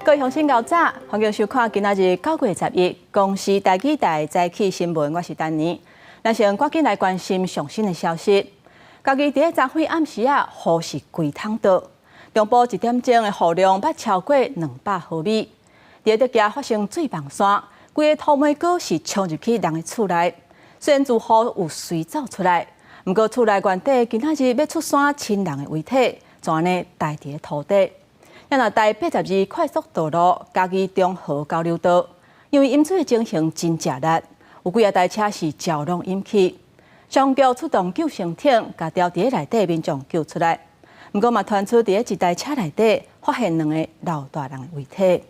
各位鄉親𠢕早，歡迎收看今仔日9月11公視台語台早起新聞，我是丹妮。咱先趕緊來關心上新的消息。嘉義佇咧昨昏暗時啊，雨是規桶倒，中晡1點鐘的雨量捌超過200毫米。佇咧竹崎發生水崩山，規個塗煤膏是衝入去人的厝內。雖然住戶有隨走出來，毋過厝內原底今仔日欲出山親人的遺體，就按呢待佇咧塗地。若台82快速道路嘉義中和交流道，因為淹水的情形真食力，有幾仔台車是澆攏淹去。消防局出動救生艇，共牢佇咧內底民眾救出來。毋過嘛，傳出佇咧一台車內底發現兩个老大人的遺體。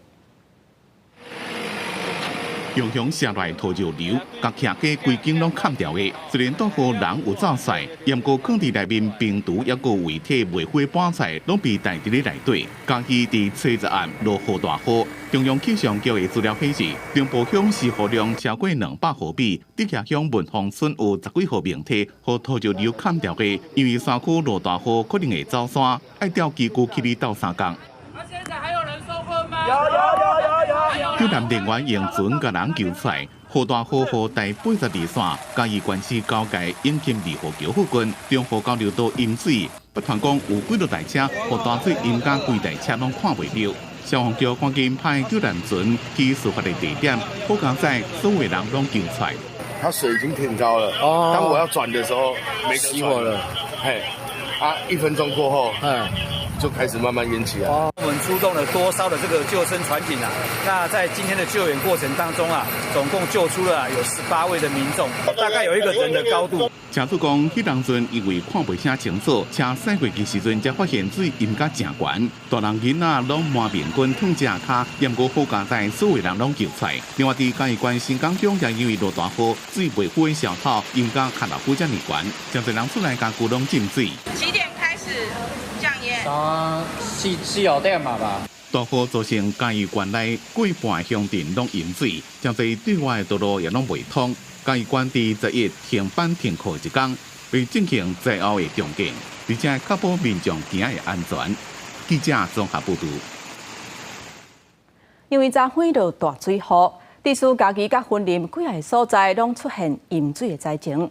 雄雄瀉來土石流，共徛家規間攏崁掉的。雖然大雨人有走散，毋過囥佇內面冰櫥抑閣遺體未腐的盤菜，攏被帶佇咧內底。嘉義佇初十暗落雨大雨，中央氣象局的資料顯示，中部鄉時雨量超過200毫米，竹崎鄉文峰村有十幾戶民宅予土石流崁掉的，因為山區落大雨可能會走山，愛調機具起來鬥相共。現在還有人受困嗎？有有有有有。救難人員用船共人救出來，雨大雨予台82線，嘉義縣市交界永金二號橋附近，中和交流道淹水，不傳講有幾落台車予大水淹甲規台車攏看袂著。消防局趕緊派救難船去事發的地點，好佳哉所有人攏救出來。它水已經挺高了，哦，當我要轉的時候，沒得轉了，嘿，啊，1分鐘過後，就開始慢慢淹起來。我們出動了多艘的這個救生船艇啊，那在今天的救援過程當中啊，總共救出了有18位的民眾，大概有一個人的高度。車主講，彼當陣因為看袂啥清楚，車駛過去時陣才發現水淹甲誠懸，大人囡仔攏滿面巾褪只跤，毋過好佳哉所有人攏救出來。另外，佇嘉義縣新港鄉也因為落大雨，水袂腐的小草淹甲跤頭龜遮爾懸，誠濟人厝內家具攏浸水。幾點開始降淹？啊，四四五點嘛吧。大雨造成嘉義縣內過半鄉鎮攏淹水，誠濟對外的道路也攏袂通。嘉義縣佇11停班停課一工，欲進行災後的重建，而且確保民眾行的安全。記者綜合報導。因為昨昏落大水雨，致使嘉義佮雲林幾个所在攏出現淹水的災情。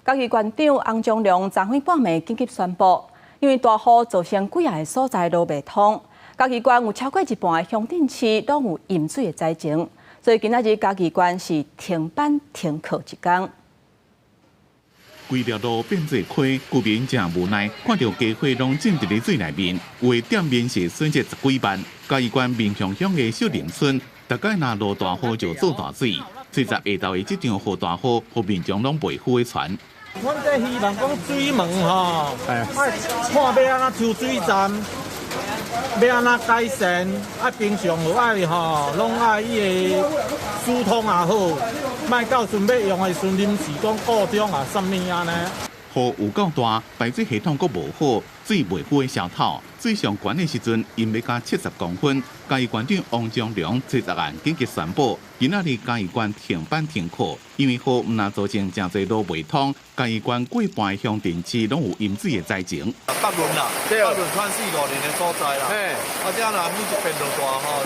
嘉義縣長翁章梁昨昏半暝緊急宣布，因為大雨造成幾个所在路袂通，嘉義縣有超過一半的鄉鎮市攏有淹水的災情，所以今仔日嘉義縣是停班停課一工。規條路變做溪，居民誠無奈，看著家伙攏浸佇咧水內面，有的店面是損失十幾萬。嘉義縣民雄鄉的秀林村，逐擺若落大雨就做大水。初十下晝的這場雨大雨，予民眾攏袂赴的船。阮這希望講水門吼，愛看欲按怎抽水站，欲按怎改善，啊平常有愛吼，攏愛伊个疏通也好，莫到陣欲用的時陣臨時講故障啊，啥物按呢。雨有夠大，排水系統閣無好，水袂赴的消透，水上懸的時陣淹欲到70公分。嘉義縣長翁章梁初十暗緊急宣布，今仔日嘉義縣停班停課，因為雨毋但造成誠濟路袂通，嘉義縣過半鄉鎮市攏有淹水的災情。北崙啦，北崙傳四五年的所在啦，啊，這若每一遍落大吼，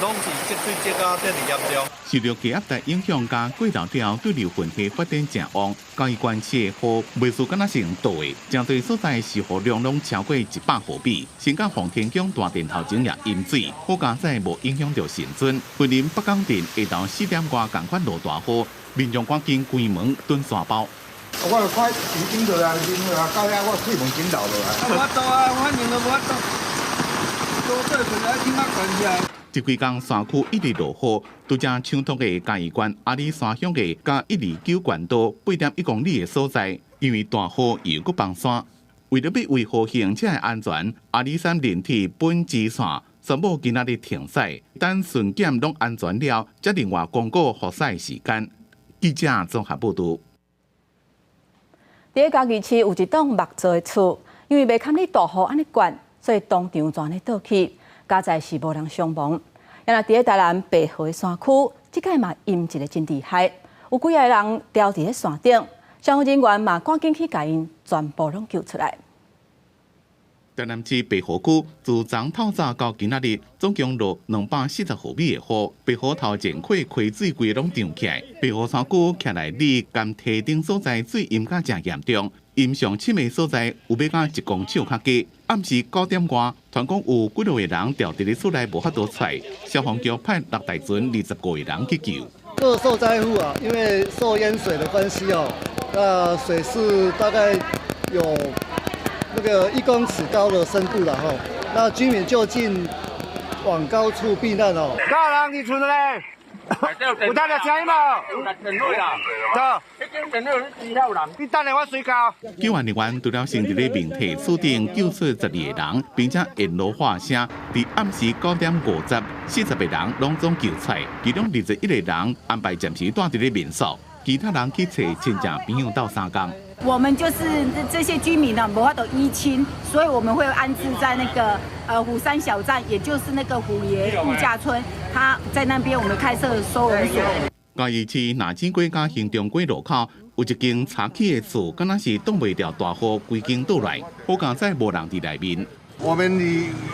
攏是積水積啊，遮爾嚴重。受著低壓帶影響，佮過頭了對流雲系發展誠旺，嘉義縣市的雨袂輸敢若是用倒的，誠濟所在時雨量攏超過100毫米。新港奉天宮大殿頭前也淹水，好佳哉無影響著神尊。雲林北港鎮下晝4點外仝款落大雨，民眾趕緊關門囤沙包。我就看水浸落來，淋落來，到遐我水門緊流落來。無法度啊，反正都無法度。多做困來起碼關起來。這幾工山區一直落雨，拄才搶通的嘉義縣阿里山鄉的佮129縣道8.1公里的所在，因為大雨又閣崩山，為著欲維護行車的安全，阿里山林鐵本支線宣布今仔日停駛，等巡檢攏安全了，才另外公告復駛時間。記者綜合報導。佇嘉義市有一棟木造的厝，因為袂堪咧大雨按呢灌，所以當場就按呢倒去，佳哉是無人傷亡。若佇咧台南白河的山區，這擺嘛淹一个真厲害，有幾个人牢佇咧山頂，消防人員嘛趕緊去共𪜶全部攏救出來。台南市白河區自昨透早到今仔日，總共落240毫米的雨。白河頭前溪溪水規攏漲起來，白河山區徛內里佮堤頂所在水淹甲誠嚴重，淹上深的所在有欲到1公尺較低。暗時9點外，傳講有幾落個人牢佇咧厝內無法度出來，消防局派六台船25個人去救。各受災戶啊，因為受淹水的關係哦，那水是大概有那個1公尺高的深度了吼，那居民就近往高處避難哦。多少人佇厝內？有搭著車無？電話啦。對。彼間電話是幾人？你等下我隨到。救援人員除了先佇咧明體厝頂救出12個人，並且沿路喊聲，佇暗時9點50，40個人攏總救出來，其中21個人安排暫時蹛佇咧民宿，其他人去揣親戚朋友鬥相共。我們就是這些居民呢，無法度依親，所以我們會安置在那個虎山小站，也就是那個虎爺度假村，他在那邊我們開設收容所。嘉義市那智街佮興中街路口有一間柴起的厝，敢若是擋袂牢大雨，規間倒來，好佳哉無人佇內面。我們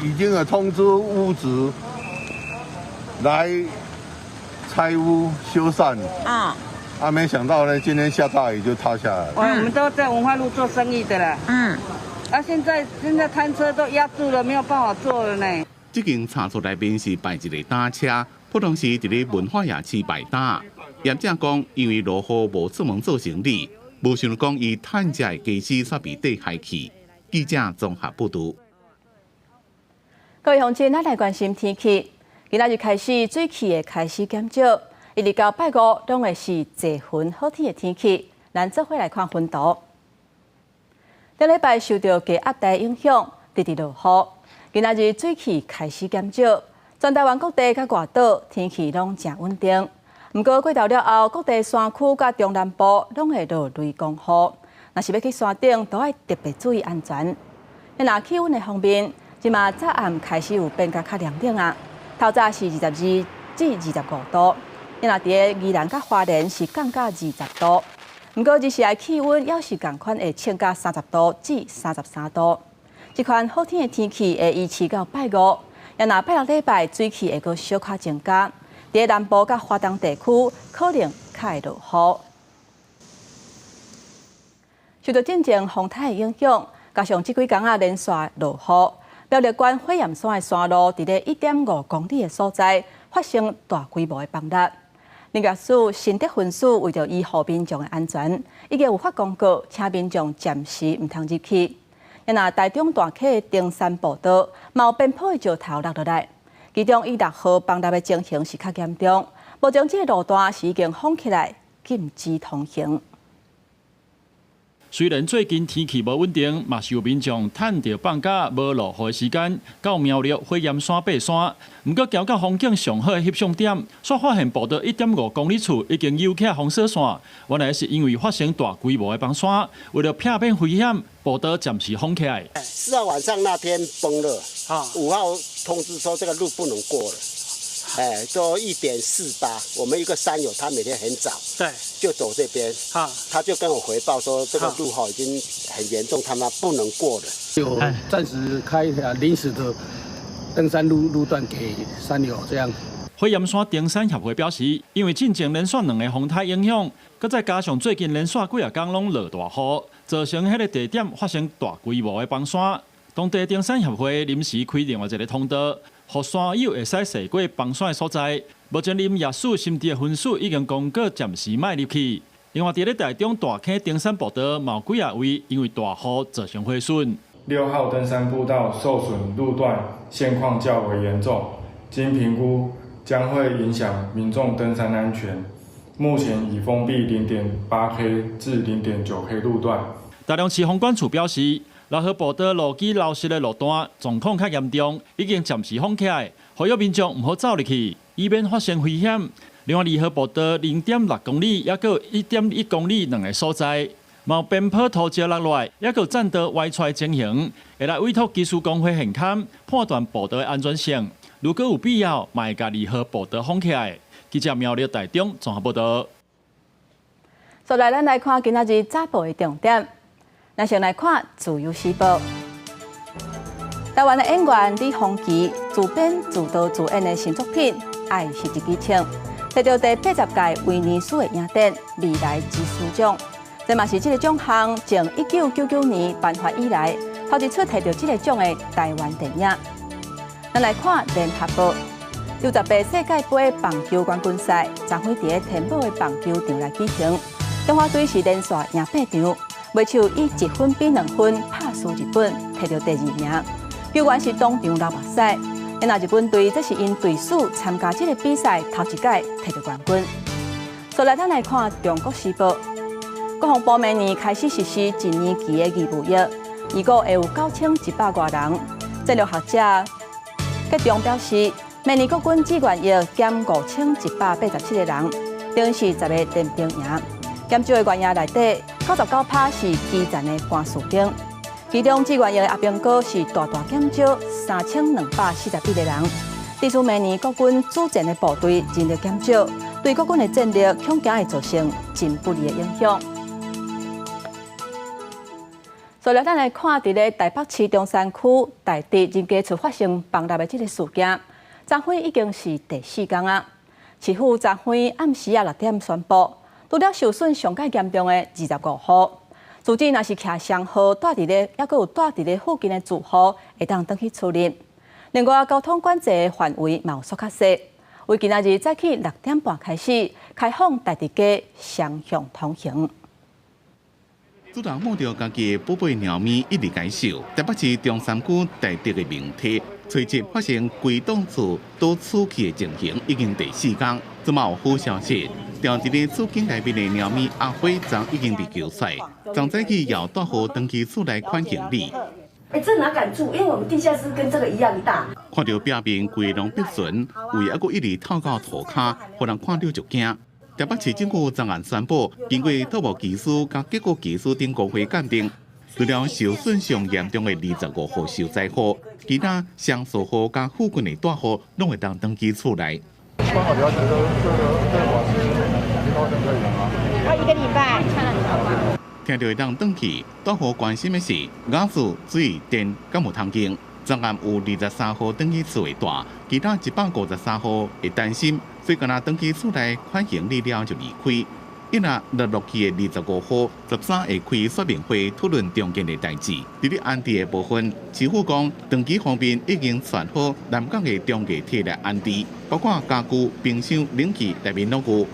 已經有通知屋主來拆屋修繕。啊。啊，沒想到呢，今天下大雨就塌下來。我們都在文化路做生意的啦。嗯。啊，現在攤車都壓住了，沒有辦法做了呢。這間柴厝內面是擺一個擔車，普通時佇咧文化夜市擺擔。業者講，因為落雨無出門做生意，無想講伊趁食的家私煞被綴海去。記者綜合報導。各位鄉親，咱來關心天氣。今仔日開始水汽會開始減少。一直到拜五，攏會是濟雲好天的天氣。咱做伙來看雲圖。頂禮拜受著低壓帶影響，直直落雨。今仔日水汽開始減少，全台灣各地佮外島天氣攏誠穩定。毋過過晝了後，各地山區佮中南部攏會落雷公雨。若是欲去山頂，都愛特別注意安全。若氣溫的方面，這馬早暗開始有變甲較涼冷啊。透早是22至25度。若佇咧宜蘭佮花蓮是降到20度，毋過日時的氣溫猶是仝款會衝到30度至33度。這款好天的天氣會維持到拜五，若拜六禮拜水汽會閣小可增加，佇南部佮花東地區可能較會落雨。受到進前風颱的影響，加上這幾工仔連續落雨，苗栗縣火焰山的山路佇咧1.5公里的所在發生大規模的崩塌。林業署新竹分署為著維護民眾的安全，已經有發公告，請民眾暫時毋通入去。若台中大溪的登山步道，嘛有邊坡的石頭落落來，其中以6號崩塌的情形是較嚴重。目前這個路段是已經封起來，禁止通行。雖然最近天氣無穩定，嘛是有民眾趁著放假無落雨的時間，到苗栗火焰山爬山。毋過，行到風景上好的翕相點，煞發現步道1.5公里處已經有起封鎖線。原來是因為發生大規模的崩山，為了避免危險，步道暫時封起來。4號晚上那天崩了，5號通知說這個路不能過了。哎，都1點48，我們一個山友，他每天很早，就走這邊，他就跟我回報說，這個路哈已經很嚴重，他們不能過了。有暫時開一條臨時的登山路段給山友這樣。火焰山登山協會表示，因為進前連續兩個風颱影響，閣再加上最近連續幾仔工攏落大雨，造成彼个地點發生大規模的崩山。當地登山協會臨時開另外一個通道，予山友會使駛過崩山的所在。目前林業署新竹分署已經公告暫時莫入去。另外，佇咧台中大坑登山步道，嘛有幾仔位因為大雨造成毀損。6號登山步道受損路段現況較為嚴重，經評估將會影響民眾登山安全。目前已封閉0.8 K 至0.9 K 路段。台中市防管處表示，6號步道路基流失的路段狀況較嚴重，已經暫時封起來，呼籲民眾毋好走入去，以免發生危險。另外，2號步道0.6公里，抑閣1.1公里兩个所在，嘛有邊坡土石落來，抑閣棧道歪出來情形，會來委託機師工會現勘判斷步道的安全性。如果有必要，嘛會共2號步道封起來。記者苗栗台中綜合報道。接來，咱來看今仔日早報的重點。咱先來看《自由時報》。台灣的演員李鳳琪自編自導自演的新作品《愛是一支槍》，得著第80屆威尼斯的影展未來之獅獎。這嘛是這個獎項從1999年頒發以來，頭一次提著這個獎的台灣電影。咱來看聯合報，U18世界盃棒球冠軍賽，昨昏佇咧天母的棒球場來舉行。中華隊是連續贏八場，尾手以1分比2分拍輸日本，提著第二名。球員是當場流目屎。那日本隊這是𪜶隊史參加這個比賽頭一屆提著冠軍。所來，咱來看中國時報，國防部明年開始實施一年期的義務役，預估會有9100外人。戰略學者結中表示，明年國軍志願役減5187個人，等於是10個練兵營。減少的原因內底，99%是基層的官士兵。其中志願役的阿兵哥是大大減少3241個人。致使明年國軍主戰的部隊人力減少，對國軍的戰力恐驚會造成真不利的影響。所以，咱來看佇咧台北市中山區大直人家厝發生崩塌的這個事件，昨昏已經是第四工啊。市府昨昏暗時仔6點宣布，除了受損上蓋嚴重的25戶，住者若是徛雙號蹛佇咧，猶閣有蹛佇咧附近的住戶，會當轉去厝裡。另外，交通管制的範圍嘛有縮較細，為今仔日早起6點半開始開放大直街雙向通行。主人摸著家己的寶貝貓咪一直解笑。台北市中山區大直的明體，隨即發生規棟厝倒出去的情形，已經第四工。這馬有好消息，牢佇咧厝間內面的貓咪阿輝，昨已經被救出來。昨早起又帶予轉去厝內款行李。欸，這哪敢住？因為我們地下室跟這個一樣大。看著壁面規攏煏損，胃猶閣一直透到塗跤，予人看著就驚。台北市政府昨暗宣布，經過土木技師佮結構技師等公會鑑定，除了受損上嚴重的25戶受災戶，其他雙數戶佮附近的住戶攏會當轉去厝內。剛好了解這個瓦斯可以了嗎？啊，一個禮拜。聽著會當轉去，住戶關心的是瓦斯、水、電敢有通用？昨暗有23戶轉去厝會住，其他153戶會擔心，所以敢若轉去厝內款行李了就離開。一若落落去的25戶，13會開說明會討論重建的代誌。佇咧安置的部分，市府講長期方面已經選好南港的中藝體來安置，包括家具、冰箱、冷氣內面攏有。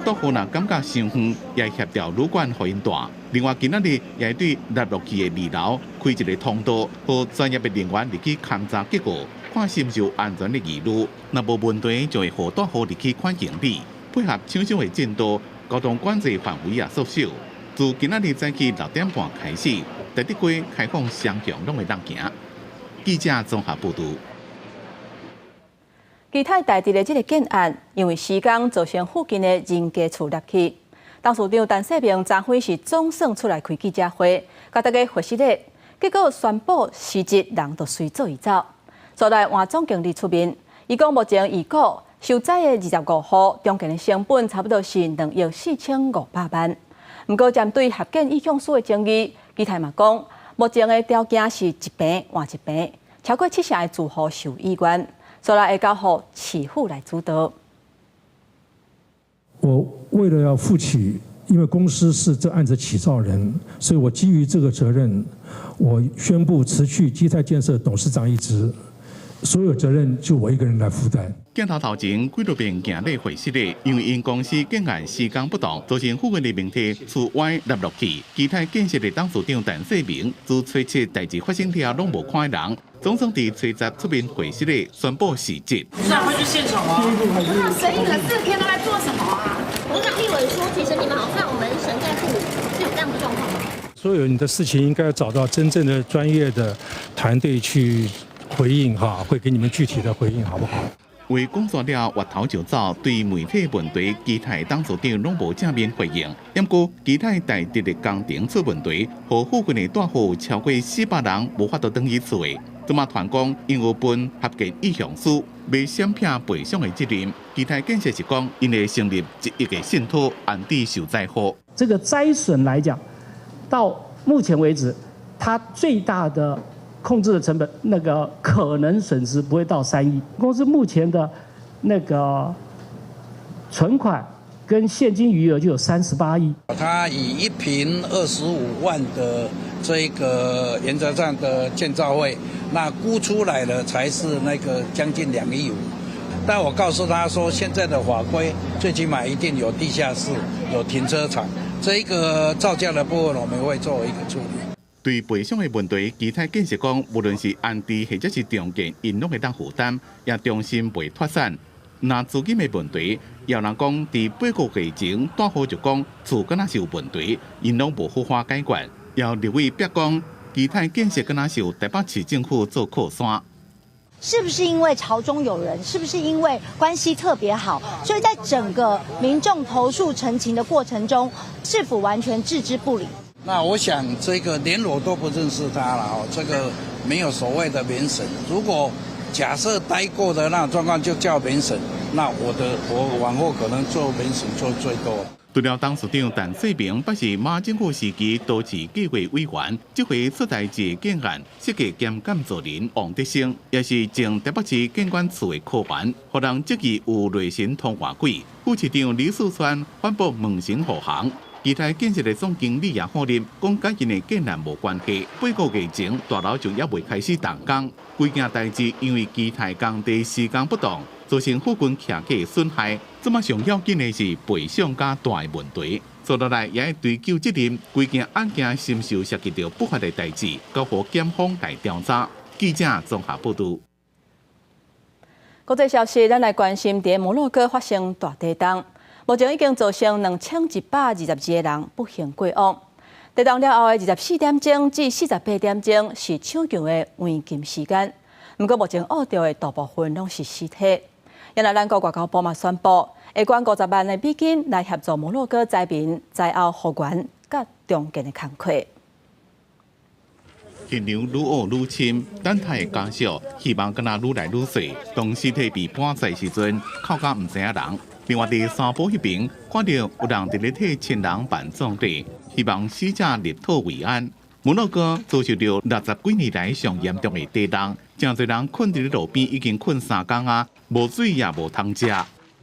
住戶若感覺傷遠，也會協調旅館予𪜶蹛。另外，今仔日也會對落落去的二樓開一個通道，予專業的人員入去勘查結構，看是毋是有安全的疑慮。若無問題，就會予住戶入去款行李，配合搶修的進度，交通管制範圍也縮小。自今仔日早起6點半開始，大直街開放雙向攏會當行。記者綜合報導。基泰大直的這個建案，因為施工造成附近的人家厝裂去。董事長陳世明昨昏是總算出來開記者會，共大家回釋咧。結果宣布辭職，人就隨做伊走。所來換總經理出面，伊講目前預估受災的25戶，重建的成本差不多是2億4500萬。毋過針對合建意向書的爭議，基泰嘛講，目前的條件是一坪換一坪，超過七成的住戶受意願。所來會交予市府來主導。我為了要負起，因為公司是這案子起造人，所以我基於這個責任，我宣布辭去基泰建設董事長一職，所有責任就我一個人來負擔。鏡頭頭前幾多遍行禮會室的，因為𪜶公司建案施工不當，造成附近的明體厝歪凹落去。基泰建設的董事長陳世明自初七代誌發生了攏無看的人，總算佇初十出面會室的宣布辭職。董事長會去現場嗎？董事長神隱了4天都在做什麼啊？董事長立委說，其實你們好像有門神在護，是有這樣的狀況嗎？所有你的事情應該要找到真正的專業的團隊去回應哈，會給你們具體的回應，好不好？為工作了，越頭就走，對媒體問題，基泰董事長攏無正面回應。毋過，基泰大直的工程出問題，予附近的住戶超過400人無法度轉去厝的。這馬傳講，𪜶有份合建意向書，欲閃避賠償的責任。基泰建設是講，𪜶會成立1億的信託安置受災戶。這個災損來講，到目前為止，它最大的控制的成本，那個可能損失不會到3億。公司目前的那個存款跟現金餘額就有38億。他以一坪25萬的這個原則上的建造費，那估出來的才是那個將近2.5億。但我告訴他說，現在的法規最起碼一定有地下室、有停車場，這一個造價的部分我們會做一個處理。對賠償的問題，其他建設講，無論是安置或者是重建，𪜶攏會當負擔，也重新袂脫產。那資金的問題，有人講，佇8個月前，大戶就講厝敢若是有問題，𪜶攏無好好解決。有立委表講，其他建設敢若是有台北市政府做靠山。是不是因為朝中有人？是不是因為關係特別好？所以在整個民眾投訴陳情的過程中，市府完全置之不理。那我想，這個連我都不認識他了哦，這個沒有所謂的免審。如果假設待過的那種狀況就叫免審，那我往後可能做免審做最多。除了董事長陳世明，不是馬政府時期都市計劃委員，這回出台一個建案設計兼監造人王德升，也是前台北市建管處的科員，予人質疑有內神通外鬼。副市長李四川反駁門神護航。其他建設的總經理也否認，講佮𪜶的建案無關係。8個月前，大樓就猶未開始動工，規件代誌因為其他工地施工不當，造成附近徛家損害。這麼上要緊的是賠償佮大的問題，接落來也會追究責任。規件案件深受涉及著不法的代誌，交予檢方來調查。記者綜合報導。國際消息，咱來關心，佇摩洛哥發生大地動。目前已經造成2122個人不幸過往。地動了後的24點鐘至48點鐘是搶救的黃金時間。毋過目前挖著的大部分攏是屍體。原來咱國外交部嘛宣布，會捐50萬的美金來協助摩洛哥災民災後復原佮重建的工課。現場愈挖愈深，等待的家屬希望敢若愈來愈細。當屍體被搬載時陣，哭甲毋知影人。另外，佇山坡彼邊，看著有人佇咧替親人辦葬禮，希望死者入土為安。摩洛哥遭受著60幾年來上嚴重的地動，誠濟人睏佇咧路邊已經睏3工啊，無水也無通食。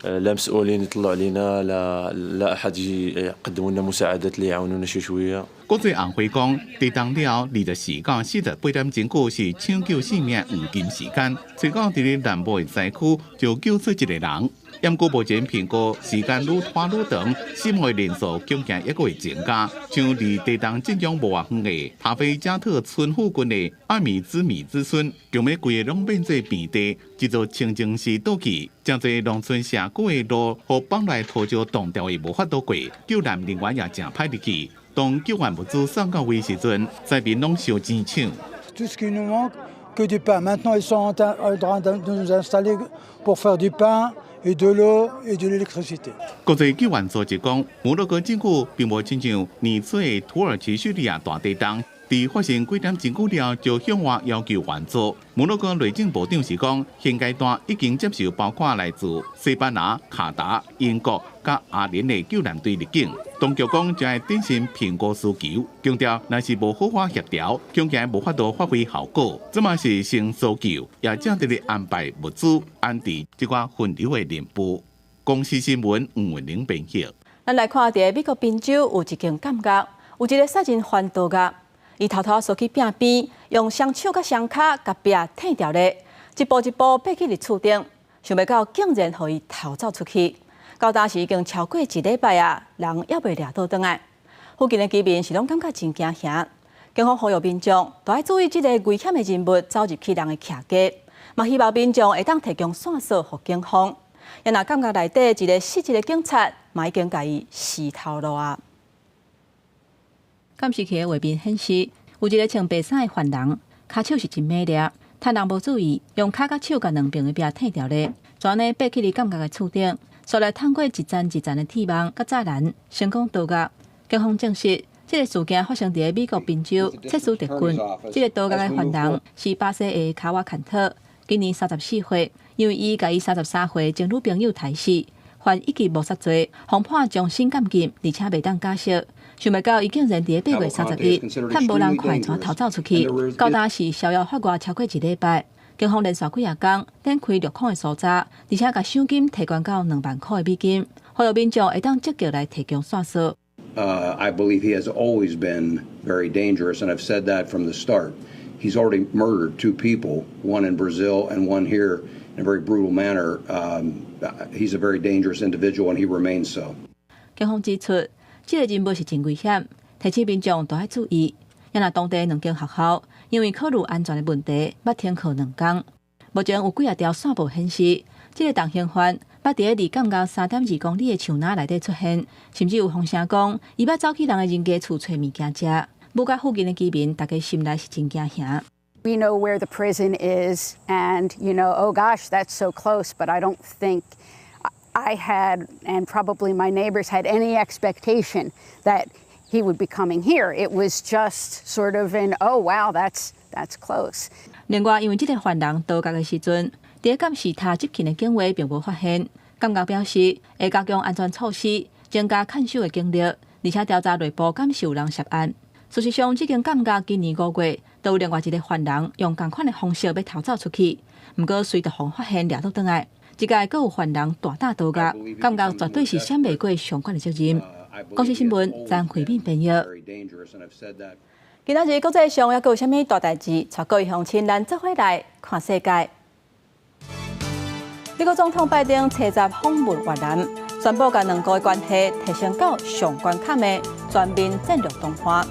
لا مسؤولين يطلعوا علينا لا لا احد يقدموا لنا مساعدات اللي يعاونونا شي شويه。國際紅會講，地動了24到48點鐘久是搶救性命黃金時間。最到佇咧南部的災區就救出一個人。毋過目前評估時間愈拖愈長，死亡人數恐驚猶閣會增加。像離地動震央無偌遠的塔菲加特村附近的阿米茲米茲村，強欲規个攏變做平地，這座清真寺倒去，誠濟農村社區的路予放來土石擋掉的無法度過，救援人員也誠歹入去。當救援物資送到位時陣，災民攏收錢搶。 Tout ce qui nous manque, que du pain. Maintenant, ils sont en train de nous installer pour faire du pain et de l'eau et de l'électricité. 國際救援組織講，摩洛哥政府並無親像年初的土耳其敘利亞大地震，佇發生幾點鐘久了就向外要求援助。摩洛哥內政部長是講，現階段已經接受包括來自西班牙、卡達、英國佮阿聯的救援隊入境。當局講，正在謹慎評估需求，強調若是無好好協調，恐驚無法度發揮效果。這嘛是先搜救，也正佇咧安排物資安置這寡分流的任務。公視新聞吳文玲編譯。咱來看，佇美國賓州有一間監獄，有一個殺人犯逃獄，伊偷偷踅去壁邊，用雙手佮雙跤共壁踢掉咧，一步一步爬去佇厝頂，想袂到竟然予伊逃走出去。到當時已經超過一禮拜啊，人猶未掠倒轉來。附近的居民是攏感覺真驚嚇，警方呼籲民眾都愛注意這個危險的人物走入去人的徛家，嘛希望民眾會當提供線索予警方。啊若監獄內底一個失職的警察，嘛已經共伊死頭路啊。監視器的畫面顯示，有一個穿白衫的犯人，跤手是真猛力，趁人無注意，用跤佮手共兩邊的壁踢掉咧，就按呢爬去佇監獄的厝頂，紲來透過一層一層的鐵網佮柵欄，成功逃獄。警方證實，這個事件發生佇美國賓州切斯特郡。這個逃獄的犯人是巴西的卡瓦坎特，今年34歲，因為伊共伊33歲前女朋友刣死，懷犯一級謀殺罪，予判終身監禁，而且袂當假釋。想袂到，伊竟然佇8月30日，趁無人看會逃走出去，到今是逍遙法外超過一禮拜。警方連續幾仔工展開掠紘的搜查，而且共賞金提懸到2萬箍的美金，呼籲民眾會當積極來提供線索。 I believe he has always been very dangerous, and I've said that from the start. He's already murdered two people, one in Brazil and one here, in a very brutal manner. He's a very dangerous individual, and he remains so. 警方指出，這個人物是真危險，提醒民眾都愛注意。也若當地兩間學校，因為考慮安全的問題，捌停課兩工。目前有幾仔條線報顯示，這個重刑犯捌佇離監獄3.2公里的樹林內底出現，甚至有風聲講，伊捌走去人的人家厝揣物件食。武甲附近的居民，大家心內是真驚嚇。 We know where the prison is, and oh gosh, that's so close. But I don't think I had, and probably my neighbors had any expectation that he would be coming here. It was just sort of an, oh wow, that's close. 另外，因為這個犯人逃獄的時陣，佇監視塔執勤的警衛並無發現。監獄表示會加強安全措施，增加看守的警力，而且調查內部敢是有人涉案。事實上，這間監獄今年5月都有另外一個犯人用仝款的方式欲逃走出去，毋過隨著予發現掠倒轉來。這屆閣有犯人大膽逃獄，監獄絕對是閃袂過相關的責任。公視新聞張惠敏編譯。今仔日國際上猶閣有啥物大代誌？帶各位鄉親咱做伙來看世界。美國總統拜登初十訪問越南，宣布共兩國的關係提升到上懸坎的全面戰略談判。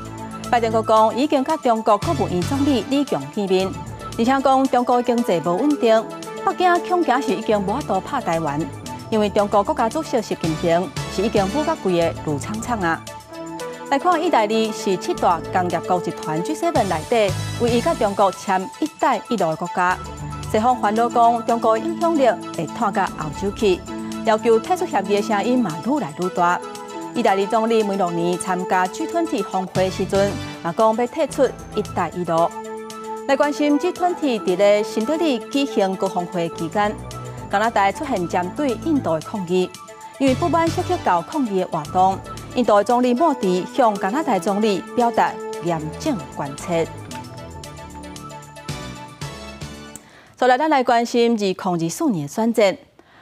拜登閣講，已經佮中國國務院總理李強見面，而且講中國經濟無穩定，北京恐驚是已經無法度拍台灣，因為中國國家主席習近平是已經舞甲規个綠氅氅啊。來看意大利是七大工業國集團 G7 內底唯一佮中國簽“一帶一路”的國家。西方煩惱講，中國影響力會拓到歐洲去，要求退出協議的聲音嘛愈來愈大。意大利總理梅洛尼參加 G20 峰會時陣，嘛講欲退出“一帶一路”。來關心 G20 佇咧新德里舉行高峰會期間，加拿大出現針對印度的抗議，因為不滿涉及到抗議的活動，印度的總理莫迪向加拿大總理表達嚴正關切。再來，咱來關心2024年選戰。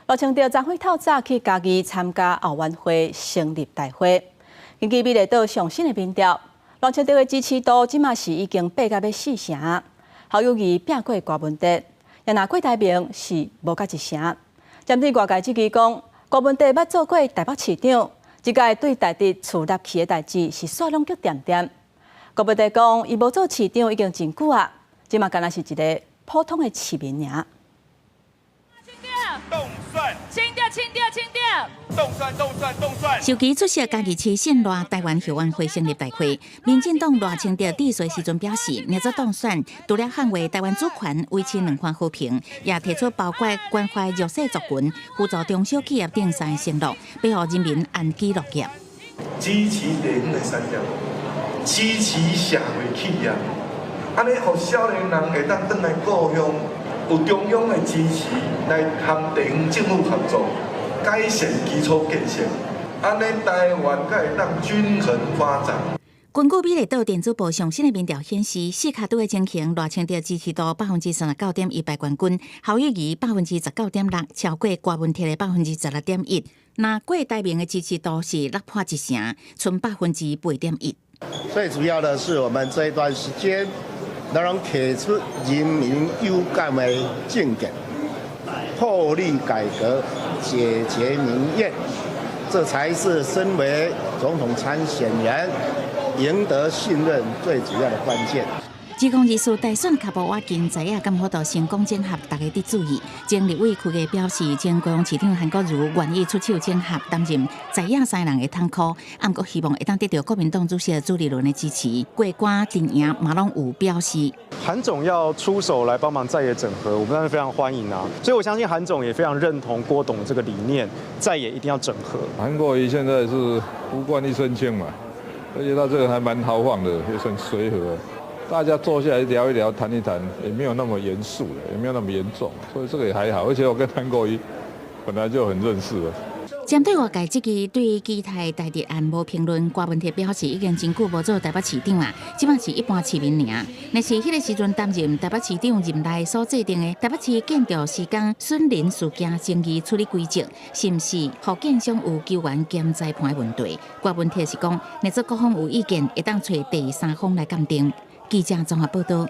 賴清德昨昏透早去嘉義參加後援會成立大會。根據美麗島上新的民調，賴清德的支持度這馬是已經爬到欲四成，侯友宜拚過柯文哲，也若郭台銘是無甲一成。針對外界質疑講，柯文哲捌做過台北市長，這屆對台佇厝立去的代誌是煞攏足恬恬。柯文哲講，伊無做市長已經真久啊，這馬敢若是一个普通的市民爾。凍蒜，清掉，清掉，清掉！凍蒜，凍蒜，凍蒜！受邀出席嘉義市信賴台灣後援會成立大會，民進黨賴清德致辭時陣表示，若做當選，除了捍衛台灣主權、維持兩岸和平，也提出包括關懷弱勢族群、輔助中小企業等三个承諾，欲予人民安居樂業。支持地方的產業，支持社會企業，按呢，予少年人會當轉來故鄉。有中央的支持來和地方政府合作，改善基礎建設，按呢台灣才會當均衡發展。根據美麗島電子報上新的民調顯示，四跤拄的情形，賴清德支持度39.1%排冠軍，侯友宜19.6%，超過柯文哲的16.1%。那郭台銘的支持度是落破一成，賰8.1%。最主要的是，我們這一段時間。能提出人民有感的政見，破立改革，解決民怨，這才是身為總統參選人贏得信任最主要的關鍵。2024大選跤步倚近，在野敢有法度成功整合，大家佇注意。前立委區隔表示，前高雄市長韓國瑜願意出手整合，擔任在野三人的統箍，毋過希望會當得到國民黨主席朱立倫的支持。過關陣營嘛攏有表示，韓總要出手來幫忙在野整合，我們當然非常歡迎啊。所以我相信韓總也非常認同郭董這個理念，在野一定要整合。韓國瑜現在是無官一身輕嘛，而且他這個人還蠻豪放的，也很隨和。大家坐下來聊一聊、談一談，也沒有那麼嚴肅，也沒有那麼嚴重，所以這個也還好。而且我跟韓國瑜本來就很認識了。針對外界質疑對基泰台鐵案無評論，郭文鐵表示已經真久無做台北市長啊，這擺是一般市民爾。若是彼个時陣擔任台北市長任內所制定的台北市建築施工損鄰事件爭議處理規則，是毋是予建商有球員兼裁判的問題？郭文鐵是講，若做各方有意見，會當揣第三方來鑑定。記者綜合報道。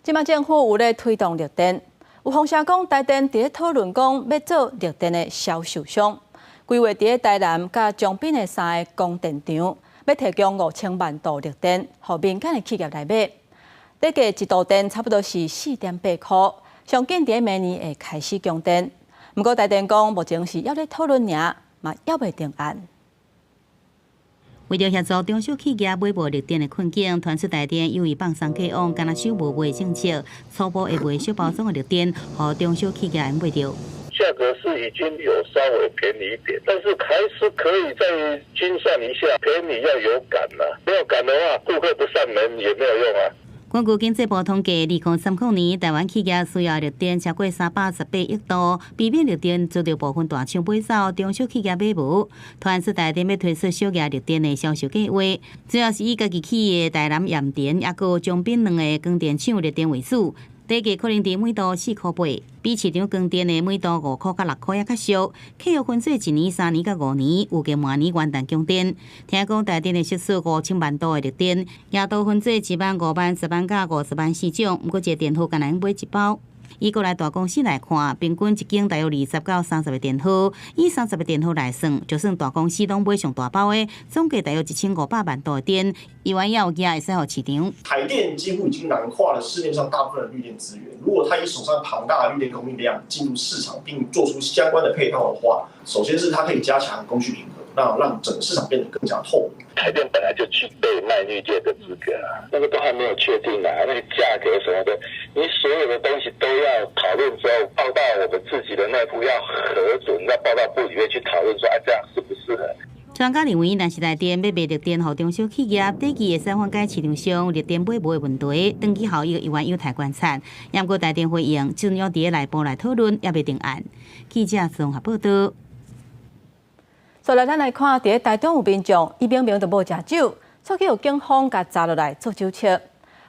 這擺政府有咧推動綠電，有風聲講台電佇咧討論講欲做綠電的銷售商，規劃佇咧台南佮彰濱的三个光電場，欲提供5000萬度綠電，予民間的企業來買。底價一度電差不多是4.8箍，上緊佇咧明年會開始供電。毋過台電講目前是猶咧討論爾，嘛猶未定案。為著協助中小企業買無綠電的困境，傳出台電有意放鬆過往干焦收無賣政策，初步會賣小包裝的綠電，予中小企業買著。價格是已經有稍微便宜一點，但是還是可以再精算一下，便宜要有感啊，沒有感的話，顧客不上門也沒有用啊。根據經濟部統計，2030年台灣企業需要綠電超過318億度，避免綠電遭著部分大廠買走，中小企業買無。傳出台電欲推出小額綠電的銷售計劃，主要是以家己起的台南鹽田，抑閣彰濱兩个光電廠綠電為主。底價可能佇每度4箍8，比市場光電的每度5箍佮6箍猶較俗。契約分做一年、3年佮5年，預計明年元旦供電。聽講台電會釋出5000萬度的綠電，額度分做1萬、5萬、10萬佮50萬四種。毋過一个電號干焦買一包。以國內大公司來看，平均一間大約20到30个電號，以三十个電號來算，就算大公司攏買上大包的，總計大約1500萬度的電，猶原猶有額會使予市場。台電幾乎已經囊括了市面上大部分的綠電資源，如果他以手上龐大的綠電供應量進入市場，並做出相關的配套的話，首先是它可以加強供需平衡，讓整個市場變得更加透明。台電本來就具備賣綠電的資格啊，那個都還沒有確定啊，那個價格什麼的，你所有的東西都要討論之後，報到我們自己的內部要核准，要報到部裡面去討論，說啊，這樣適不適合？專家認為，若是台電欲賣綠電予中小企業，短期會使緩解市場上綠電買無的問題，長期效益猶原有待觀察。毋過台電回應，正猶佇內部來討論，猶未定案。記者綜合報道。再來，咱來看，佇咧台中有民眾，伊明明就無食酒，卻去予警方共查落來做酒測。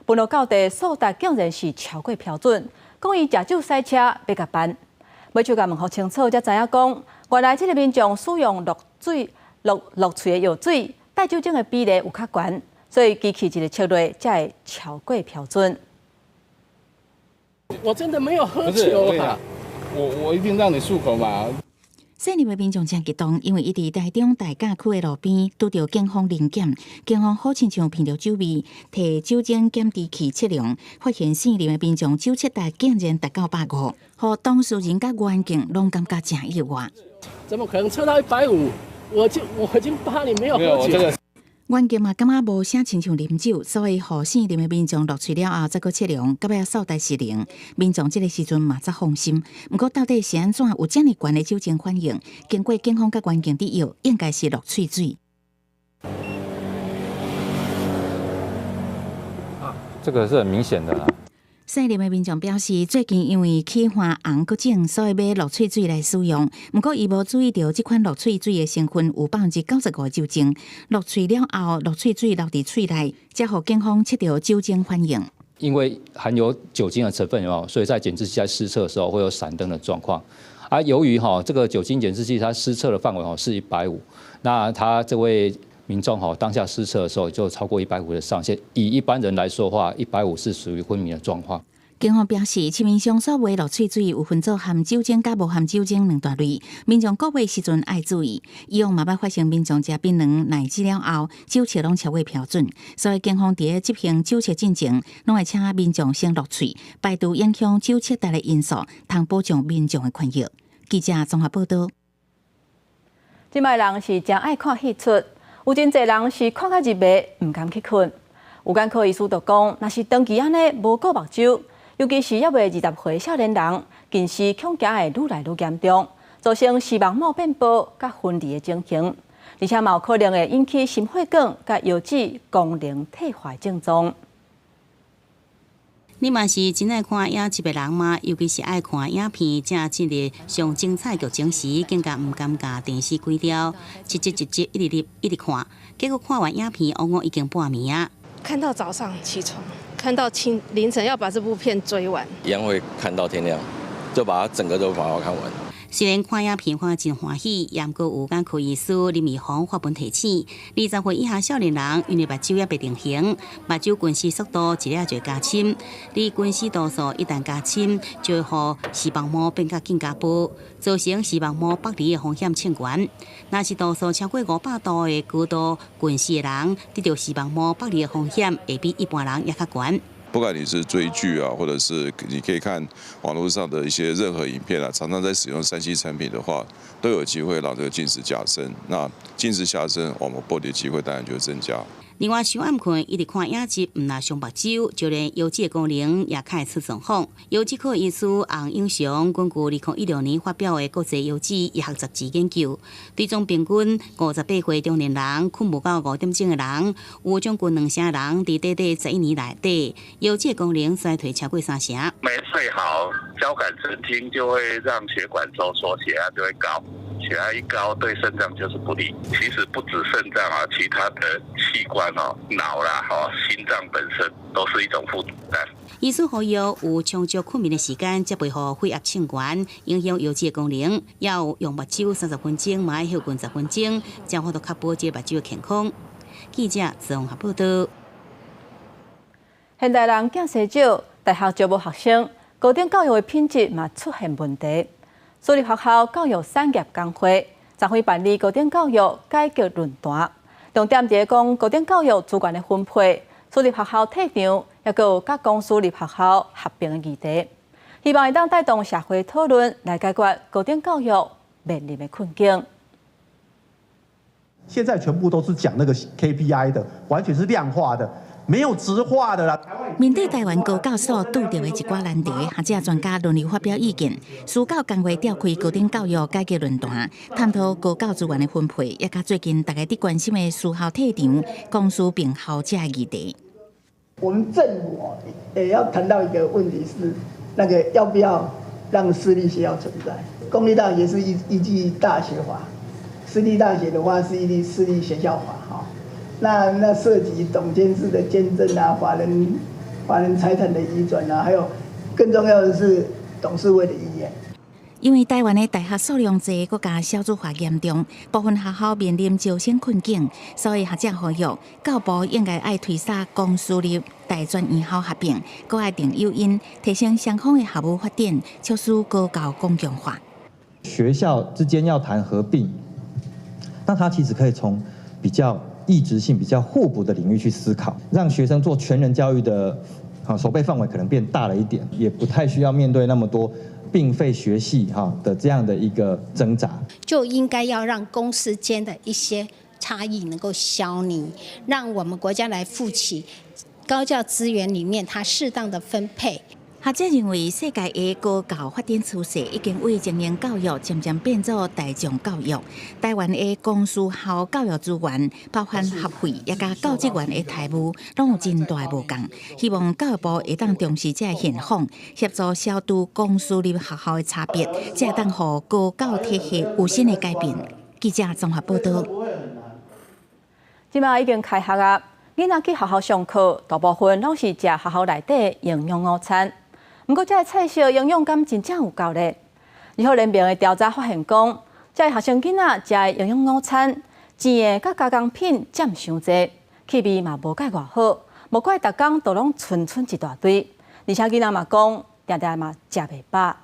歕落到底數值竟然是超過標準，講伊食酒駛車欲共辦。尾手共問予清楚，才知影講，原來這个民眾使用落水落落喙的藥水，帶酒精的比例有較懸，所以機器一个測落才會超過標準。我真的沒有喝酒啊！我一定讓你漱口嘛。姓林的民眾誠激動，因為伊佇台中大甲區的路邊拄著警方臨檢，警方好親像聞著酒味，提酒精檢知器測量，發現姓林的民眾酒測值竟然達到150，予當事人佮員警攏感覺誠意外。怎麼可能測到150？我已經8年沒有喝酒。員警嘛感覺無啥親像啉酒，所以予姓林的民眾落喙了後，再閣測量，到尾數值是零。民眾這个時陣嘛才放心。毋過到底是按怎有遮爾懸的酒精反應？經過警方佮員警佇藥，應該是落喙水。這個是很明顯的啦。姓林的民眾表示，最近因為起花紅閣腫，所以買落喙水來使用。毋過伊無注意著這款落喙水的成分有95%酒精，落喙了後，落喙水留佇喙內，才予警方測著酒精反應。因為含有酒精的成分哦，所以在檢視器在施測的時候會有閃燈的狀況。而由於哈這個酒精檢視器它施測的範圍哦是一百五，那他這位民眾哈當下施測的時候就超過一百五的上限，以一般人來說的話，一百五是屬於昏迷的狀況。警方表示，市面上所賣落喙水有分做含酒精佮無含酒精兩大類，民眾購買時陣愛注意。以往嘛捌發生民眾食檳榔、奶子了後，酒測攏超過標準，所以警方佇咧執行酒測進前，攏會請民眾先落喙，排除影響酒測值的因素，通保障民眾的權益。記者綜合報道。這擺人是誠愛看戲出，有真濟人是看甲入迷，毋甘去睏。有眼科醫師就講，若是長期按呢無顧目睭，尤其是猶未20歲少年人，近視恐驚會愈來愈嚴重，造成視網膜變薄佮分離的情形，而且嘛有可能會引起心血管佮腰子功能退化的症狀。你嘛是真愛看影集的人嗎？尤其是愛看影片，正進入上精彩劇情時，更加毋甘共電視關掉，一集一集一直入一直看，結果看完影片，往往已經半暝啊。看到早上起床，看到清凌晨要把這部片追完，一樣會看到天亮，就把它整個都把它看完。雖然看影片看真歡喜，毋過有眼科醫師林義宏發文提醒：20歲以下少年人因為目睭猶未定型，目睭近視速度一下就會加深。你近視度數一旦加深，就會予視網膜變甲更加薄，造成視網膜剝離的風險升懸。若是度數超過500度的高度近視的人，得著視網膜剝離的風險會比一般人猶較懸。不管你是追劇啊，或者是你可以看網絡上的一些任何影片啊，常常在使用3C 產品的話，都有機會讓這個近視加深。那近視加深，網膜剝離機會當然就會增加。另外，傷暗睏一直看影集，毋但傷目睭，就連腰子的功能也較會出狀況。腰子科醫師洪永祥根據2016年發表的國際腰子醫學雜誌研究，追蹤平均58歲中年人，睏無夠5點鐘的人，有將近兩成的人，佇短短11年內底，腰子的功能衰退超過三成。沒睡好，交感神經就會讓血管收縮，血壓就會高。血壓一高，對腎臟就是不利。其實不止腎臟啊，其他的器官哦，腦啦、吼心臟本身都是一種負擔。醫師呼籲有充足睏眠的時間，才袂予血壓升懸，影響腰子的功能。也有用目睭30分鐘，嘛愛歇睏十分鐘，才有法度確保這個目睭的健康。記者綜合報道。現代人囝勢少，大學招無學生，高等教育的品質嘛出現問題。私立學校教育產業工會昨昏辦理高等教育改革論壇，重點佇講高等教育資源的分配、私立學校退場，抑閣有佮公私立學校合併的議題，希望會當帶動社會討論，來解決高等教育面臨的困境。現在全部都是講那個 KPI 的，完全是量化的。沒有質化的啦。面對台灣高教所拄著的一寡難題，學者專家輪流發表意見。私教工會召開高等教育改革論壇，探討高教資源的分配，也佮最近大家佇關心的私校退場、公私併校這个議題。我們政府也要談到一個問題是，那個要不要讓私立學校存在？公立大學是依據大學法，私立大學的話是依據私立學校法，哈。那涉及董監事的監證啊，法人財產的移轉啊，還有更重要的是董事會的意願。因為台灣的大學數量濟，閣加少子化嚴重，部分學校面臨招生困境，所以學者呼籲教育部應該愛推捒公私立大專院校合併，閣愛定誘因，提升雙方的業務發展，促使高教公共化。學校之間要談合併，那他其實可以從比較異質性比較互補的領域去思考，讓學生做全人教育的啊，守備範圍可能變大了一點，也不太需要面對那麼多並非學系哈的這樣的一個掙扎。就應該要讓公私間的一些差異能夠消弭，讓我們國家來負起高教資源裡面它適當的分配。學者認為，世界的高教發展趨勢已經為精英教育漸漸變做大眾教育。台灣的公私校教育資源，包含學費，也佮教職員的待遇，攏有真大的無仝。希望教育部會當重視這个現況，協助消除公私立學校的差別，才會當予高教體系有新的改變。記者綜合報道。這馬已經開學啊，囡仔去學校上課，大部分攏是食學校內底營養午餐。毋過，這个菜色營養敢真正有夠咧？二好聯盟的調查發現講，這个學生囡仔食的營養午餐，煎的佮加工品佔傷濟，氣味嘛無蓋偌好，無怪逐工都攏賰賰一大堆。而且囡仔嘛講，定定嘛食袂飽。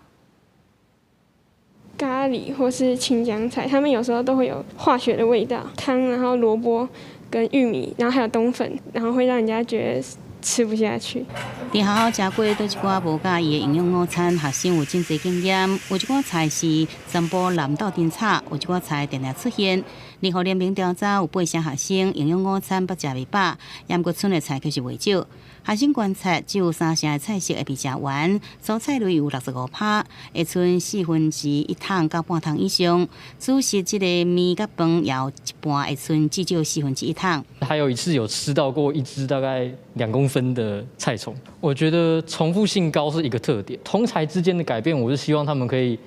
咖喱或是青江菜，他們有時候都會有化學的味道。湯，然後蘿蔔跟玉米，然後還有冬粉，然後會讓人家覺得吃不下去。佇學校食過佗一寡無佮意的營養午餐，學生有真濟經驗。有一寡菜是全部藍豆陣炒，有一寡菜定定出現。聯合聯名調查有八成學生營養午餐捌食袂飽，毋過賰的菜卻是袂少。學生觀察只有三成的菜色會被食完，蔬菜類有65%，會賰四分之一桶到半桶以上。主食這個麵佮飯也有一半會賰至少四分之一桶。還有一次有吃到過一隻大概2公分的菜蟲，我覺得重複性高是一個特點。同儕之間的改變，我是希望他們可以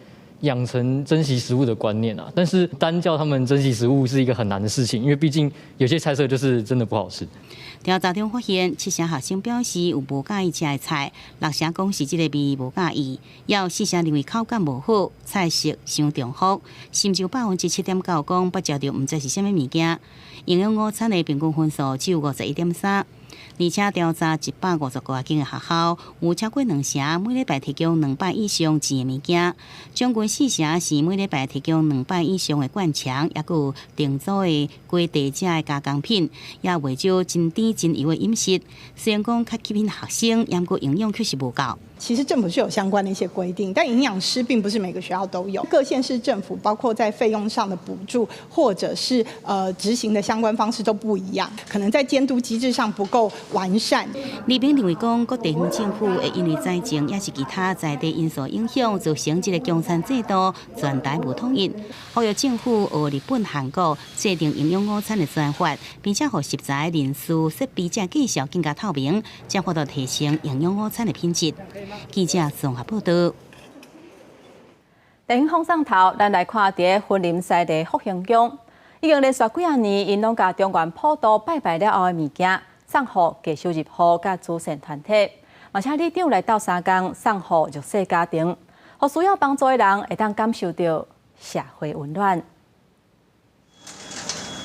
養成珍惜食物的觀念啊。但是單叫他們珍惜食物是一個很難的事情，因為畢竟有些菜色就是真的不好吃。調查中發現，七成學生表示有無佮意食的菜，六成講是這个味無佮意，也有四成認為口感無好，菜色傷重複，甚至有7.9%講捌食著毋知是啥物物件。營養午餐的平均分數只有51.3。而且調查155間的學校，有超過兩成每禮拜提供兩擺以上煎的物件，將近四成是每禮拜提供兩擺以上的灌腸，抑閣有定做的雞地食的加工品，也袂少真甜真油的飲食。雖然講較吸引學生，毋過營養確實無夠。其實政府是有相關的一些規定，但營養師並不是每個學校都有。各縣市政府包括在費用上的補助，或者是執行的相關方式都不一樣，可能在監督機制上不夠完善。李炳認為講，各地方政府會因為財政抑是其他在地因素影響，造成這个供餐制度全台無統一。呼籲政府學日本、韓國制定營養午餐的專法，並且予食材、人事、設備這介紹更加透明，才法度提升營養午餐的品質。記者綜合報道。電影放送頭，咱來看佇雲林西麗福興宮，已經連續幾仔年，𪜶攏共中元普渡拜拜了後的物件，送予低收入戶佮慈善團體，嘛請里長來鬥相共送予弱勢家庭，予需要幫助的人會當感受著社會溫暖。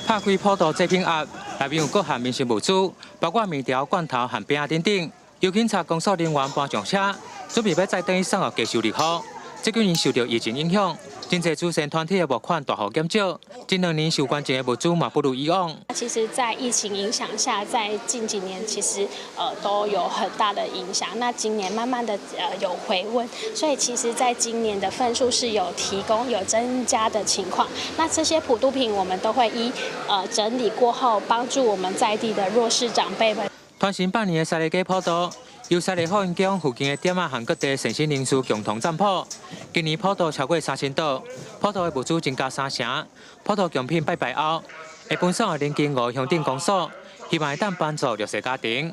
拍開普渡祭品盒，內面有各項民生物資，包括麵條、罐頭和餅仔等等。由警察公所人員搬上車，準備欲載轉去送予低收入戶。這幾年受著疫情影響，真濟慈善團體的募款大幅減少，這兩年受捐贈的物資嘛不如以往。其實，在疫情影響下，在近幾年其實都有很大的影響。那今年慢慢的有回溫，所以其實在今年的份數是有提供、有增加的情況。那這些普渡品，我們都會依整理過後，幫助我們在地的弱勢長輩們。傳承百年的西麗街普渡，由西麗福興宮附近的店仔和各地善心人士共同贊助。今年普渡超過3000桌，普渡的物資增加三成。普渡貢品拜拜後，會分送予臨近五鄉鎮公所，希望會當幫助弱勢家庭。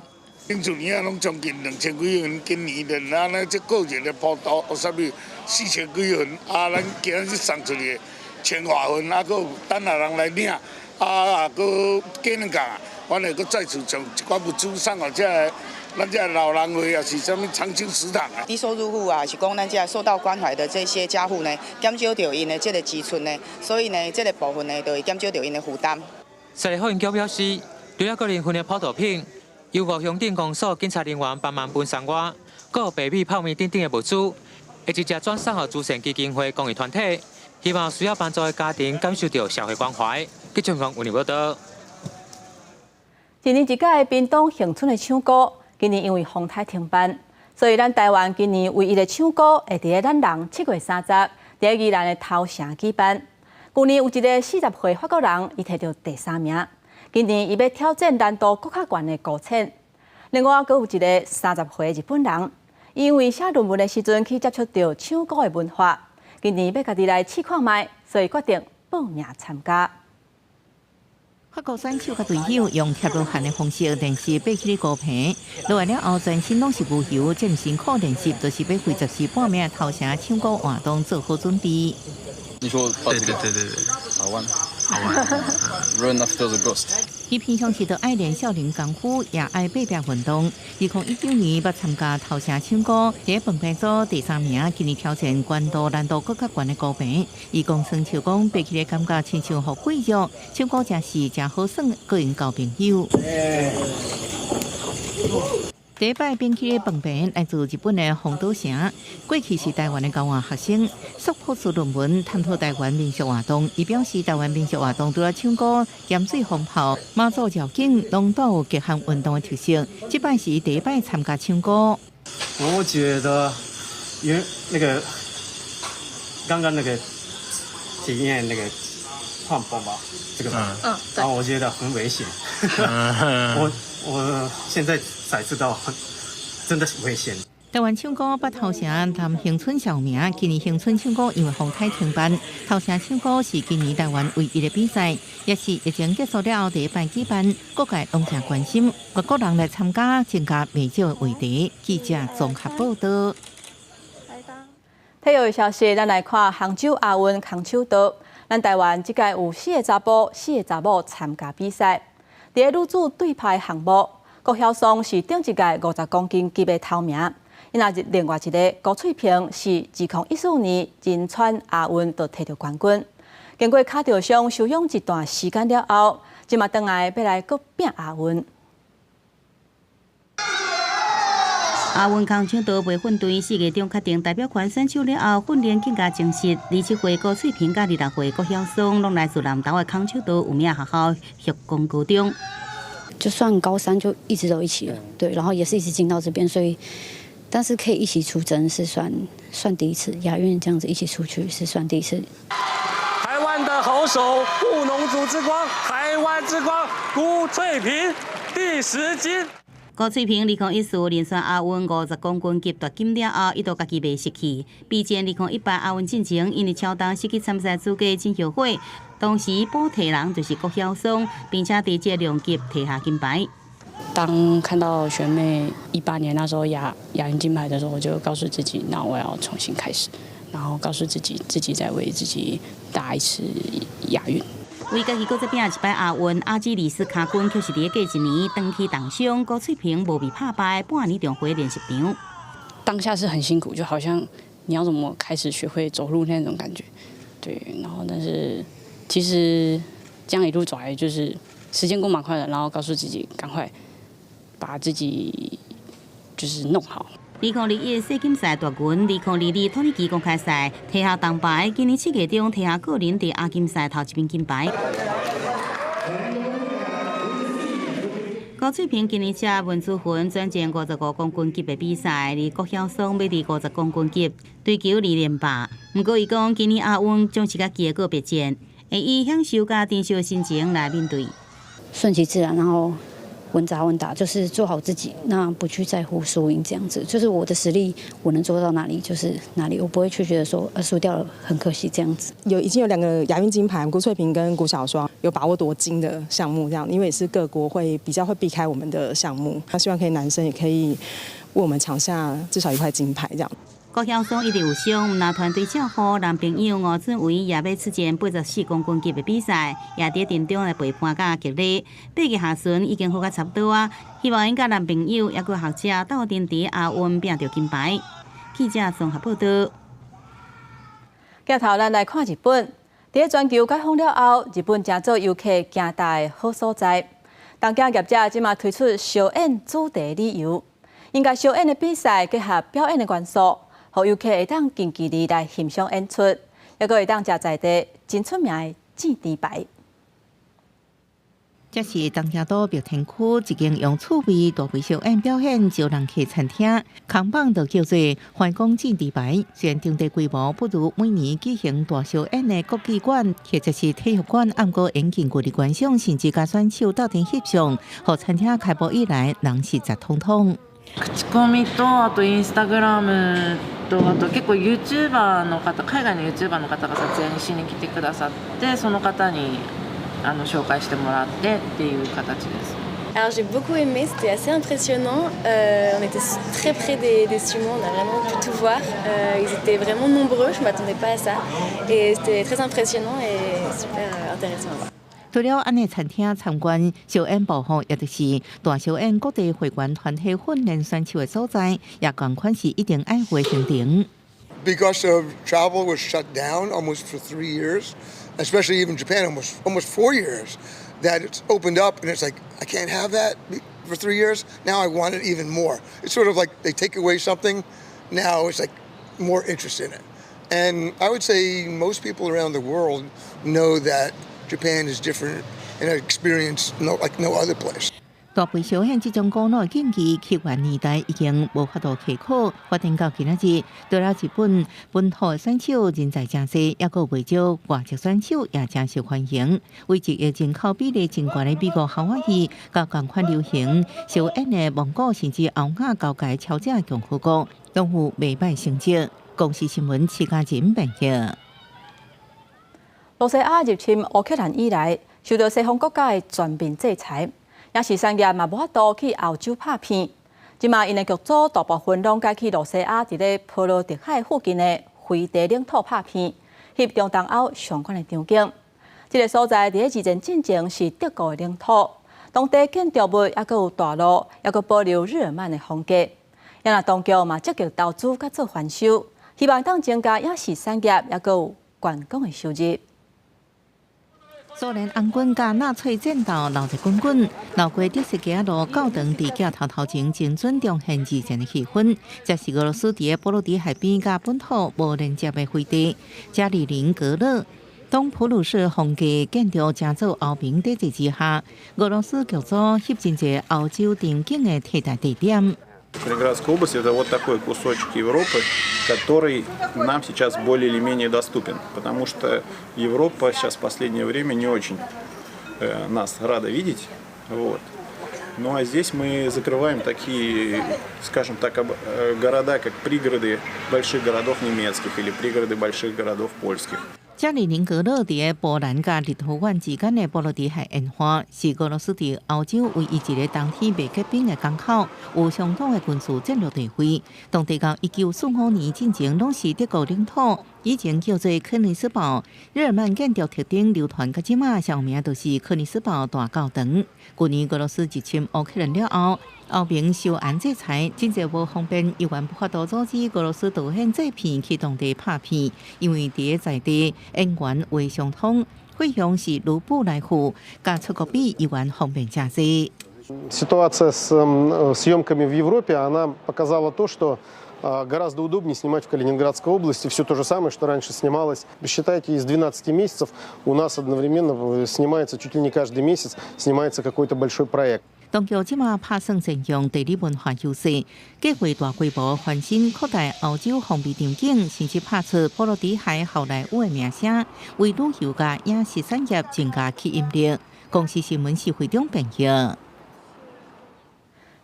頂一年啊，攏將近2000幾份，今年就按呢這個月的普渡，有啥物4000幾份，啊，咱今仔日送出去千外份，啊，閣有等下人來領，啊，閣過兩工。阮會閣再次將一寡物資送予這个咱這个老人會，抑是啥物長青食堂啊。低收入戶啊，是講咱這受到關懷的這些家戶呢，減少著𪜶的這個支出呢，所以呢，這个部分呢，就會減少著𪜶的負擔。西麗福興宮表示，除了個人份的普渡品，由五鄉鎮公所警察人員幫忙分送外，閣有白米、泡麵等等的物資，會直接轉送予慈善基金會公益團體，希望需要幫助的家庭感受著社會關懷。記者講，有報道。一年一屆屏東恆春的搶孤，今年因為風颱停辦，所以咱台灣今年唯一的搶孤會佇咧咱人7月30，佇咧宜蘭的頭城舉辦。舊年有一个40歲法國人，伊摕著第三名。今年伊欲挑戰難度閣較懸的孤潛。另外，閣有一个30歲日本人，因為寫論文的時陣去接觸著搶孤的文化，今年欲家己來試看覓，所以決定報名參加。法國選手佮隊友用貼羅漢的方式練習爬起孤棚，落來了後全身攏是牛油，這麼辛苦練習，就是欲為14半暝頭城搶孤活動做好準備。你說對對對對對，好玩，好玩。Run after the ghost。伊平常時都愛練少林功夫，也愛爬壁運動。2019年捌參加頭城搶孤，佇蹦壁組第三名，今年挑戰關渡難度閣較懸的孤棚。伊講耍笑講，爬起來感覺親像予鬼捉，搶孤真是誠好耍，閣會交朋友。第一擺爬起蹦壁來自日本的豐島城，過去是台灣的交換學生，碩博士論文探討台灣民俗活動。伊表示，台灣民俗活動除了搶孤、鹹水蜂炮、媽祖繞境，攏帶有極限運動的特色。這擺是第一擺參加搶孤。我覺得，因為那個剛剛那個體驗那個換泵吧，這個嗎？嗯，然後我覺得很危險，我現在才知道很真的是危險。台灣唱歌捌頭城南興村上名，今年興村唱歌因為風颱停辦，頭城唱歌是今年台灣唯一的比賽，也是疫情結束了後第一擺舉辦，各界攏誠關心，外國人來參加增加袂少的話題。記者綜合報道。體育消息，咱來看杭州亞運空手道。咱台灣這屆有四个查埔、四个查某參加比賽。佇个女子對拍項目，郭曉松是頂一屆50公斤級的頭名。伊若是另外一个郭翠萍是2014年仁川亞運就提著冠軍。經過跤著傷休養一段時間了後，這馬轉來欲來閣拼亞運。亞運空手道培訓隊四月中確定代表團選手了後，訓練更加精實。27歲郭翠萍佮26歲郭曉松攏來自南投的空手道有名學校旭光高中。就算高三就一直都一起了，對，然後也是一直進到這邊，所以，但是可以一起出征是算第一次亞運這樣子一起出去是算第一次。台灣的好手，布農族之光，台灣之光，辜翠萍第10金。郭翠萍2014連續亞運50公斤級奪金了後，伊就家己袂釋氣。備戰2018亞運進前，因為超重失去參賽資格，真後悔。當時補替人就是郭曉松，並且佇這個量級提下金牌。當看到學妹18年那時候亞運金牌的時候，我就告訴自己，那我要重新開始，然後告訴自己，自己再為自己打一次亞運。為家己閣再拼一擺亞運，阿基里斯跤筋卻是佇過一年長期重傷，郭翠萍無畏拍敗，半年重回練習場。當下是很辛苦，就好像你要怎麼開始學會走路那種感覺，對。然後，但是其實這樣一路走來，就是時間過蠻快的，然後告訴自己趕快把自己就是弄好。2021世錦賽奪銀，2022土耳其公開賽提下銅牌，今年7月中提下個人佇亞錦賽頭一面金牌。郭翠萍今年車文珠雲轉戰55公斤級的比賽，而郭曉松欲佇50公斤級追求2連霸。毋過伊講今年亞運將是家己的告別戰，會以享受佮珍惜的心情來面對。順其自然，然後穩紮穩打，就是做好自己，那不去在乎輸贏，這樣子，就是我的實力，我能做到哪裡就是哪裡，我不會去覺得說，輸掉了很可惜這樣子。已經有兩個亞運金牌，辜翠萍跟古小雙有把握奪金的項目，這樣，因為也是各國會比較會避開我們的項目，那希望可以男生也可以為我們搶下至少一塊金牌，這樣。郭曉松一直有傷，毋但團隊照顧，男朋友吳俊維也欲出戰84公斤級的比賽，也佇陣中來陪伴佮激勵。8月下旬已經好甲差不多啊，希望𪜶佮男朋友猶閣學者鬥陣佇亞運拼著金牌。記者綜合報道。鏡頭咱來看日本，佇全球解封了後，日本成做遊客行大的好所在。東京業者這馬推出燒演主題旅遊，𪜶共燒演的比賽結合表演的元素。予遊客會當近距離來欣賞演出，猶閣會當食在地真出名的煎豬排。這是東京都墨田區一間用趣味大排燒演表演招人客餐廳，扛棒就叫做環公煎豬排。雖然場地規模不如每年舉行大燒演的國技館或者是體育館，毋過𪜶近距離觀賞，甚至佮選手鬥陣翕相，予餐廳開幕以來人是濟通通。口コミとあとインスタグラムとあと結構ユーチューバーの方、海外のユーチューバーの方が撮影しに来てくださって、その方に紹介してもらってっていう形です。 Alors j'ai beaucoup aimé, c'était assez impressionnant. On était très près des sumos, on a vraiment pu tout voir. Ils étaient vraiment nombreux, je m'attendais pas à ça. Et c'était très impressionnant et super intéressant à voir. 除了按呢餐廳參觀燒演部分，也就是大燒演國際會員團體訓練選手的所在，也仝款是一定愛赴的行程。 Because of travel was shut down almost for 3 years, especially even Japan almost 4 years, that it's opened up and it's like I can't have that for 3 years. Now I want it even more. It's sort of like they take away something, now it's like more interest in it. And I would say most people around the world know that Japan is different and an experience no, like no other place. 大肥燒演這種古老的競技，起源年代已經無法度稽考。發展到今仔日，除了日本本土的選手人才誠濟，抑閣有袂少外籍選手也誠受歡迎。為一億人口比例真懸的美國夏威夷，佮仝款流行燒演的蒙古甚至歐亞交界超者共和國，攏有袂䆀成績。公視新聞徐家仁編譯。羅西亞入侵烏克蘭以來，受到西方國家的全面制裁，影視產業嘛無法度去歐洲拍片。這馬𪜶的劇組大部分攏改去羅西亞佇咧波羅的海附近的飛地領土拍片，翕中東歐相關的場景。這个所在佇咧二戰進前是德國的領土，當地建築物猶閣有大路，猶閣保留日耳曼的風格。也若當局嘛積極投資佮做翻修，希望當增加影視產業，猶閣有觀光的收入。蘇聯紅軍佮納粹戰鬥鬧熱滾滾，鬧過德式街仔路教堂佇鏡頭頭前精準重現二戰的氣氛。這是俄羅斯佇波羅的海邊佮本土無連接的飛地加里寧格勒。當普魯士風格建築成做歐盟體制之下，俄羅斯劇組翕真濟歐洲場景的替代地點。 Калининградская область – это вот такой кусочек Европы, который нам сейчас более или менее доступен, потому что Европа сейчас в последнее время не очень нас рада видеть. Вот. Ну а здесь мы закрываем такие, скажем так, города, как пригороды больших городов немецких или пригороды больших городов польских. 加里寧格勒佇波蘭佮立陶宛之間的波羅的海沿岸，是俄羅斯佇歐洲唯一一个冬天袂結冰的港口，有相當的軍事戰略地位。當地到1945年進前攏是德國領土，以前叫做柯尼斯堡。日耳曼建築特徵流傳到這馬，上有名就是柯尼斯堡大教堂。去年俄羅斯入侵烏克蘭了後，歐盟受嚴制裁，真濟無方便，猶原無法度阻止俄羅斯導演製片去當地拍片，因為佇在地演員袂相通，費用是盧布來付，佮出國比猶原方便誠濟。 Ситуация с съемками в Европе, она показала то, что гораздо удобнее снимать в Калининградской области все то же самое, что раньше снималось. Считайте, из 12 месяцев у нас одновременно снимается, чуть ли не каждый месяц, снимается какой-то большой проект. 當局這馬拍算善用地理文化優勢，計劃大規模翻新擴大歐洲風味場景，甚至拍出波羅的海好萊塢的名聲，為旅遊佮影視產業增加吸引力。公視新聞是會長編譯。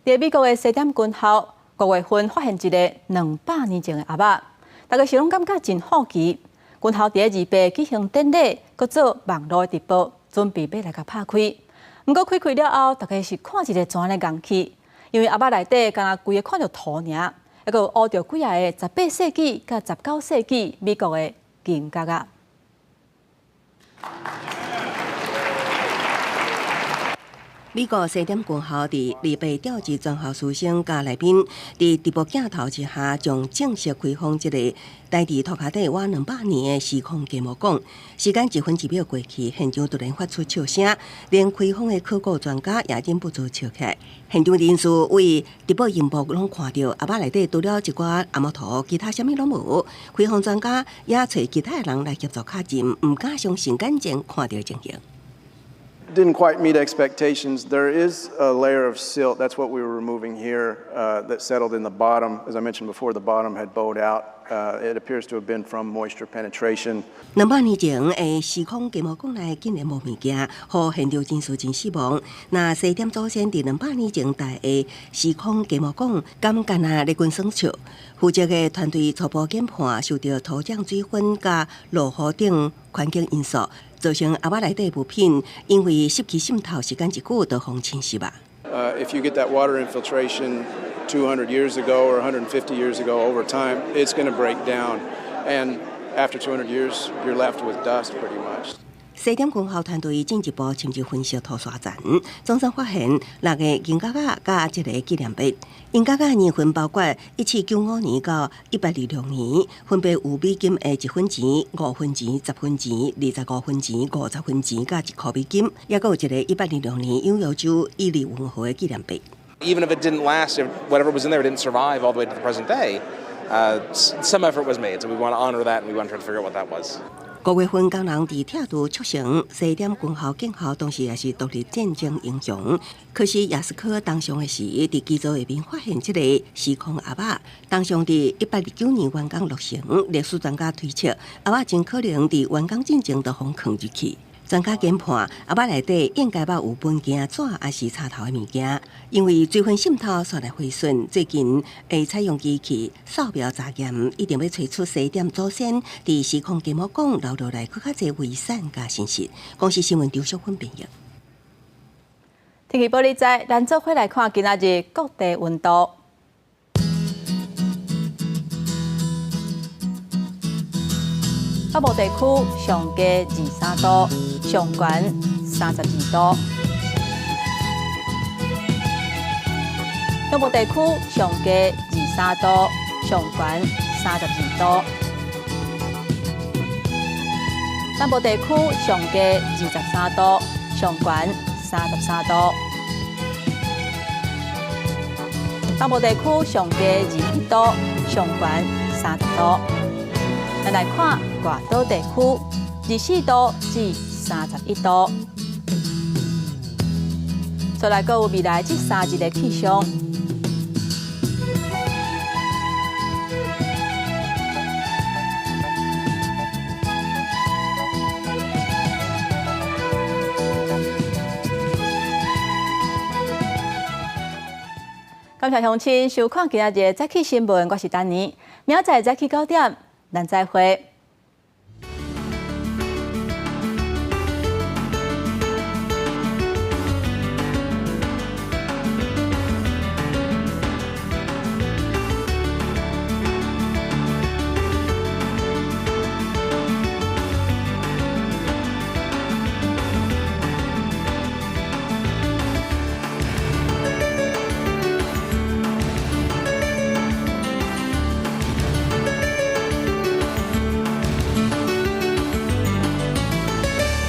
佇美國的西點軍校，5月份發現一个200年前的盒仔，大家是攏感覺真好奇。軍校佇咧28舉行典禮，閣做網路的直播，準備欲來共拍開。毋過開開了後，大家是看一个全咧戇去，因為盒仔內底敢若規个看著土爾，猶閣有烏著幾仔个18世紀佮19世紀美國的銀角仔。美國西點軍校佇28召集全校師生佮來賓，佇直播鏡頭之下，將正式開放這个待佇塗跤底倚200年的時空建模館。時間一分一秒過去，現場突然發出笑聲，連開放的考古專家也忍不住笑起來。現場人士為直播螢幕攏看著，盒仔內底除了一寡阿摩圖，其他啥物攏無。開放專家也揣其他的人來協助確認，毋敢相信眼前看著情形。 Didn't quite meet expectations. There is a layer of silt. That's what we were removing here that settled in the bottom. As I mentioned before, the bottom had bowed out. It appears to have been from moisture penetration. 200年前的時空建模館內竟然無物件，予現場人士真失望。若西點祖先佇200年前蹛的時空建模館，敢干焦咧滾耍笑？負責的團隊初步研判，受著土壤水分佮落雨等環境因素，造成盒仔內底物品因為濕氣滲透時間一久，就予侵蝕啊。 If you get that water infiltration 200 years ago or 150 years ago, over time, it's going to break down. And after 200 years, you're left with dust pretty much. 西點軍校團隊進一步深入分析塗沙層，總算發現六个銀角仔佮一个紀念幣。銀角仔年份包括1795年到1826年，分別有美金的1分錢、5分錢、10分錢、25分錢、50分錢佮1箍美金，抑閣有一个1826年紐約州伊利運河的紀念幣。 Even if it didn't last, if whatever was in there didn't survive all the way to the present day, some effort was made. So we want to honor that, and we want to try to figure out what that was. 五月份工人佇拆除促成西點軍校建校，當時也是獨立戰爭英雄。可是亞斯科銅像的時，佇基座下面發現這個時空盒仔，銅像佇1829年完工落成。歷史專家推測，盒仔真可能佇完工進前就予囥入去。專家研判，盒仔內底應該捌有文件紙抑是插頭的物件，因為水分滲透煞來毀損。最近會採用機器掃描查驗，一定欲揣出西點祖先佇時空筋膜館留落來閣較濟遺產佮信息。公視新聞張淑芬編譯。天氣報你知，咱做伙來看今仔日各地溫度。北部地區上低23度，上懸32度；中部地區上低23度，上懸32度；南部地區上低23度，上懸33度；北部地區上低21度，上懸30度。咱來看外島地區，24度至31度。再來閣有未來這3日的氣象。感謝鄉親收看今仔日的早起新聞，我是丹妮，明仔載早起9點，咱再會。